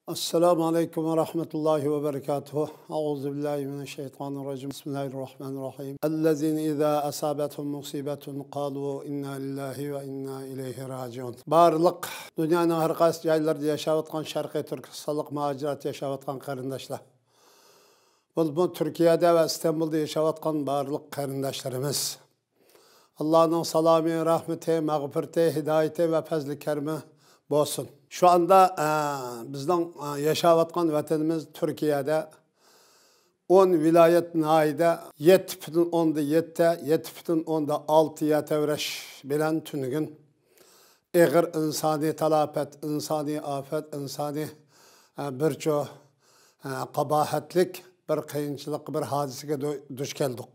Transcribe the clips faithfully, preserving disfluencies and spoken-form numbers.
السلام عليكم ورحمة الله وبركاته. أعوذ بالله من الشيطان الرجيم. بسم الله الرحمن الرحيم. الذين إذا أصابتهم مصيبة قالوا إنا لله وإنا إليه راجعون. بارلىق دۇنيانىڭ ھەر قايسى جايلىرىدا ياشاۋاتقان شەرقىي تۈركىستانلىق مۇھاجىرات ياشاۋاتقان قېرىنداشلار، بولۇپمۇ تۈركىيەدە ۋە ئىستانبۇلدا ياشاۋاتقان بارلىق قېرىنداشلىرىمىز، ئاللانىڭ سالامى، رەھمىتى، مەغپىرىتى، ھىدايىتى ۋە پەزلى كەرىمى بولسۇن. شۇ ئاندا، ئە، بىزنىڭ، ئە، ياشاۋاتقان ۋەتىنىمىز تۈركىيەدە ئون ۋىلايەت، ناھىيەدە يەتتە پۈتۈن ئوندىن يەتتە، يەتتە پۈتۈن ئوندىن ئالتە يەر تەۋرەش بىلەن تۈنۈگۈن ئېغىر ئىنسانىي تالاپەت، ئىنسانىي ئاپەت، ئىنسانىي، ئە، بىر چو، ئە، قاباھەتلىك بىر قىيىنچىلىق، بىر ھادىسىگە دۇ-، دۇچ كەلدۇق.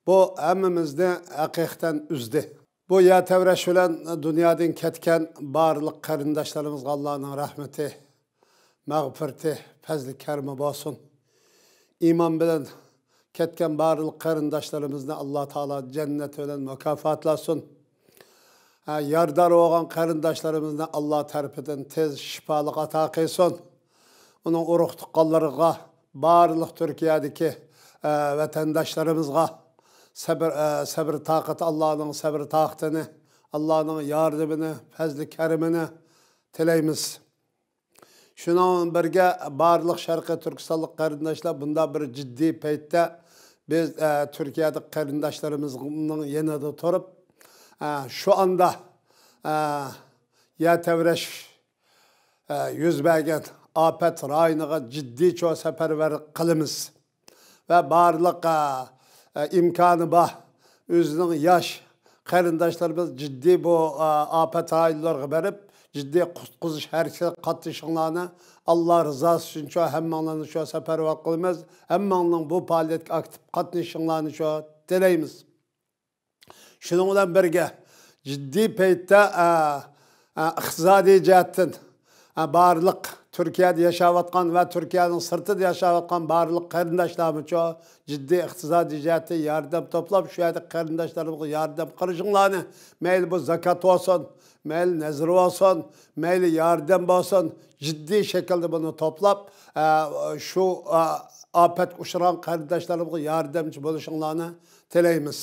بۇ ھەممىمىزنى ھەقىقەتەن ئۈزدى. بۇ يەر تەۋرەش بىلەن دۇنيادىن كەتكەن بارلىق قېرىنداشلىرىمىزغا ئاللانىڭ رەھمىتى، مەغپىرىتى، پەزلى كەرىمى بولسۇن. ئىمان بىلەن كەتكەن بارلىق قېرىنداشلىرىمىزنى ئاللا تائالا جەننەت بىلەن مۇكاپاتلاسۇن. ھە، يارىدار بولغان قېرىنداشلىرىمىزنى ئاللا تەرىپىدىن تېز شىپالىق ئاتا قىلسۇن. ئۇنىڭ ئۇرۇق تۇغقانلىرىغا، بارلىق تۈركىيەدىكى، ئە، ۋەتەنداشلىرىمىزغا سەبر، ئە، سەبر تاقىتى، ئاللانىڭ سەبر تاقىتىنى، ئاللانىڭ ياردىمىنى، پەزلى كەرىمىنى تىلەيمىز. شۇنىڭ بىلەن بىرگە، بارلىق شەرقىي تۈركىستانلىق قېرىنداشلار، بۇنداق بىر جىددىي پەيتتە بىز، ئە، تۈركىيەدىكى قېرىنداشلىرىمىزنىڭ يېنىدا تۇرۇپ، ئە، شۇ ئاندا، ئە، يەر تەۋرەش، ئە، يۈز بەرگەن ئاپەت رايونىغا جىددىي چو سەپەرۋەر قىلىمىز. ۋە بارلىق، ئە، ئە، ئىمكانى بار، ئۆزىنىڭ ياش قېرىنداشلىرىمىز جىددىي بۇ، ئە، ئاپەت رايونلىرىغا بېرىپ، جىددىي قۇتقۇزۇش ھەرىكىتىگە قاتنىشىشىڭلارنى ئاللا رىزاسى ئۈچۈن شۇ ھەممىڭلارنى شۇ سەپەرۋەر قىلىمىز. ھەممىڭلارنىڭ بۇ پائالىيەتكە ئاكتىپ قاتنىشىشىڭلارنى شۇ تىلەيمىز. شۇنىڭ بىلەن بىرگە، جىددىي پەيتتە، ئە، ئە، ئىقتىسادىي جەھەتتىن، ئە، بارلىق تۈركىيەدە ياشاۋاتقان ۋە تۈركىيەنىڭ سىرتىدا ياشاۋاتقان بارلىق قېرىنداشلارمۇچۇ جىددىي ئىقتىسادىي جەھەتتىن ياردەم توپلاپ، شۇ يەردە قېرىنداشلىرىمىزغا ياردەم قىلىشىڭلارنى، مەيلى بۇ زاكات بولسۇن، مەيلى نەزىر بولسۇن، مەيلى ياردەم بولسۇن، جىددىي شەكىلدە بۇنى توپلاپ، ئە، شۇ، ئە، ئاپەتكە ئۇچرىغان قېرىنداشلىرىمىزغا ياردەمچى بولۇشۇڭلارنى تىلەيمىز.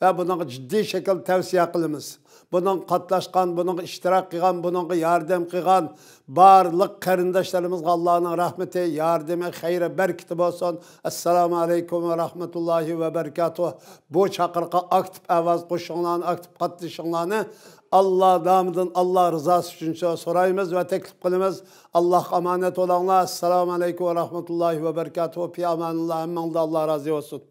ۋە بۇنىڭغا جىددىي شەكىلدە تەۋسىيە قىلىمىز. بۇنىڭغا قاتناشقان، بۇنىڭغا ئىشتىراك قىلغان، بۇنىڭغا ياردەم قىلغان بارلىق قېرىنداشلىرىمىزغا ئاللانىڭ رەھمىتى، ياردىمى، خەيرى، بەرىكىتى بولسۇن. ئەسسالامۇ ئەلەيكۇم ۋە رەھمەتۇللاھى ۋە بەرىكاتۇھ. بۇ چاقىرىققا ئاكتىپ ئاۋاز قوشۇشۇڭلارنى، ئاكتىپ قاتنىشىشىڭلارنى ئاللا نامىدىن، ئاللا رىزاسى ئۈچۈن سورايمىز ۋە تەكلىپ قىلىمىز. ئاللاغا ئامانەت بولۇڭلار. ئەسسالامۇ ئەلەيكۇم ۋە رەھمەتۇللاھى ۋە بەرىكاتۇھ. پى ئامانىللا، ھەممىڭلاردا ئاللا رازى بولسۇن.